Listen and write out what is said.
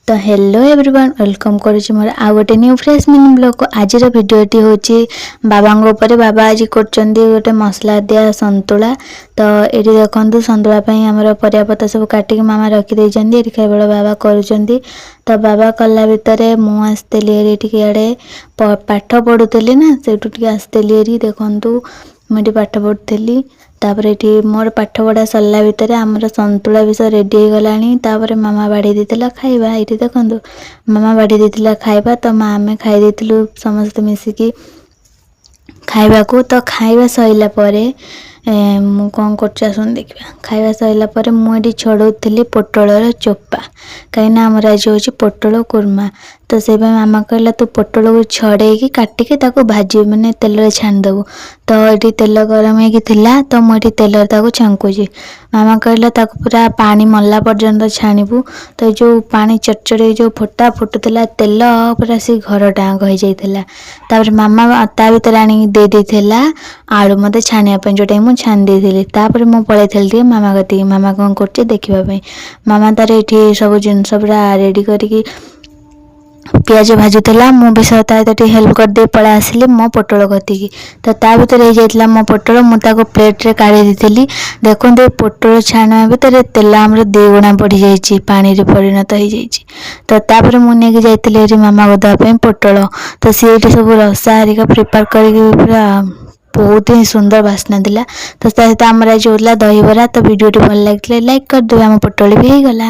ତ hello everyone, welcome କରୁଛି ମୋର ଆଉ ଗୋଟେ ନ୍ୟୁ ଫ୍ରେଶ୍ ମିନି ବ୍ଲଗ୍କୁ। ଆଜିର ଭିଡ଼ିଓଟି ହେଉଛି ବାବାଙ୍କ ଉପରେ। ବାବା ଆଜି କରୁଛନ୍ତି ଗୋଟେ ମସଲା ଦିଆ ସନ୍ତୁଳା। ତ ଏଠି ଦେଖନ୍ତୁ, ସନ୍ତୁଳା ପାଇଁ ଆମର ପରିବାପତ୍ର ସବୁ କାଟିକି ମାମା ରଖିଦେଇଛନ୍ତି। ଏଠି କେବଳ ବାବା କରୁଛନ୍ତି। ତ ବାବା କଲା ଭିତରେ ମୁଁ ଆସିଥିଲି ଏଠି ଟିକେ ଇଆଡ଼େ ପାଠ ପଢ଼ୁଥିଲି ନା, ସେଇଠୁ ଟିକେ ଆସିଥିଲି ଏଠି। ଦେଖନ୍ତୁ, ମୁଁ ଏଠି ପାଠ ପଢ଼ୁଥିଲି। ତାପରେ ଏଠି ମୋର ପାଠ ପଢ଼ା ସରିଲା ଭିତରେ ଆମର ସନ୍ତୁଳା ବି ସବୁ ରେଡ଼ି ହେଇଗଲାଣି। ତାପରେ ମାମା ବାଢ଼ି ଦେଇଥିଲା ଖାଇବା। ଏଇଠି ଦେଖନ୍ତୁ, ମାମା ବାଢ଼ି ଦେଇଥିଲା ଖାଇବା। ତ ମା ଆମେ ଖାଇ ଦେଇଥିଲୁ ସମସ୍ତେ ମିଶିକି ଖାଇବାକୁ। ତ ଖାଇବା ସରିଲା ପରେ ମୁଁ କ'ଣ କରୁଛି, ଆସନ୍ତୁ ଦେଖିବା। ଖାଇବା ସରିଲା ପରେ ମୁଁ ଏଠି ଛଡ଼ଉଥିଲି ପୋଟଳର ଚୋପା, କାହିଁକିନା ଆମର ଆଜି ହେଉଛି ପୋଟଳ କୁର୍ମା। ତ ସେଇପାଇଁ ମାମା କହିଲା, ତୁ ପୋଟଳକୁ ଛଡ଼େଇକି କାଟିକି ତାକୁ ଭାଜି, ମାନେ ତେଲରେ ଛାଣିଦେବୁ। ତ ଏଠି ତେଲ ଗରମ ହେଇକି ଥିଲା, ତ ମୁଁ ଏଠି ତେଲରେ ତାକୁ ଛାଙ୍କୁଛି। ମାମା କହିଲା, ତାକୁ ପୁରା ପାଣି ମଲା ପର୍ଯ୍ୟନ୍ତ ଛାଣିବୁ। ତ ଏ ଯେଉଁ ପାଣି ଚଡ଼ଚଡ଼ି ଯେଉଁ ଫୁଟା ଫୁଟୁଥିଲା, ତେଲ ପୁରା ସେ ଘରଟା ଯାକ ହେଇଯାଇଥିଲା। ତାପରେ ମାମା ତା ଭିତରେ ଆଣିକି ଦେଇ ଦେଇଥିଲା ଆଳୁ ମୋତେ ଛାଣିବା ପାଇଁ, ଯେଉଁଟାକି ମୁଁ ଛାଣି ଦେଇଥିଲି। ତାପରେ ମୁଁ ପଳେଇଥିଲି ଟିକେ ମାମା କତିକି, ମାମା କ'ଣ କରୁଛି ଦେଖିବା ପାଇଁ। ମାମା ତାର ଏଠି ସବୁ ଜିନିଷ ପୁରା ରେଡ଼ି କରିକି ପିଆଜ ଭାଜୁଥିଲା। ମୁଁ ବି ତା ସହିତ ଟିକେ ହେଲ୍ପ କରିଦେଇ ପଳେଇ ଆସିଲି ମୋ ପୋଟଳ କତିକି। ତ ତା ଭିତରେ ହେଇଯାଇଥିଲା ମୋ ପୋଟଳ, ମୁଁ ତାକୁ ପ୍ଲେଟ୍ରେ କାଢ଼ି ଦେଇଥିଲି। ଦେଖନ୍ତୁ, ଏ ପୋଟଳ ଛାଣିବା ଭିତରେ ତେଲ ଆମର 2 ଗୁଣା ବଢ଼ିଯାଇଛି, ପାଣିରେ ପରିଣତ ହେଇଯାଇଛି। ତ ତାପରେ ମୁଁ ନେଇକି ଯାଇଥିଲି ଏଠି ମାମାକୁ ଦେବା ପାଇଁ ପୋଟଳ। ତ ସିଏ ଏଠି ସବୁ ରସା ହେରିକା ପ୍ରିପେୟାର କରିକି ପୁରା ବହୁତ ହିଁ ସୁନ୍ଦର ବାସ୍ନା ଥିଲା। ତ ତା ସହିତ ଆମର ଆଜି ହେଉଥିଲା ଦହିବରା। ତ ଭିଡ଼ିଓଟି ଭଲ ଲାଗିଥିଲେ ଲାଇକ୍ କରିଦେବେ। ଆମ ପୋଟଳ ବି ହେଇଗଲା।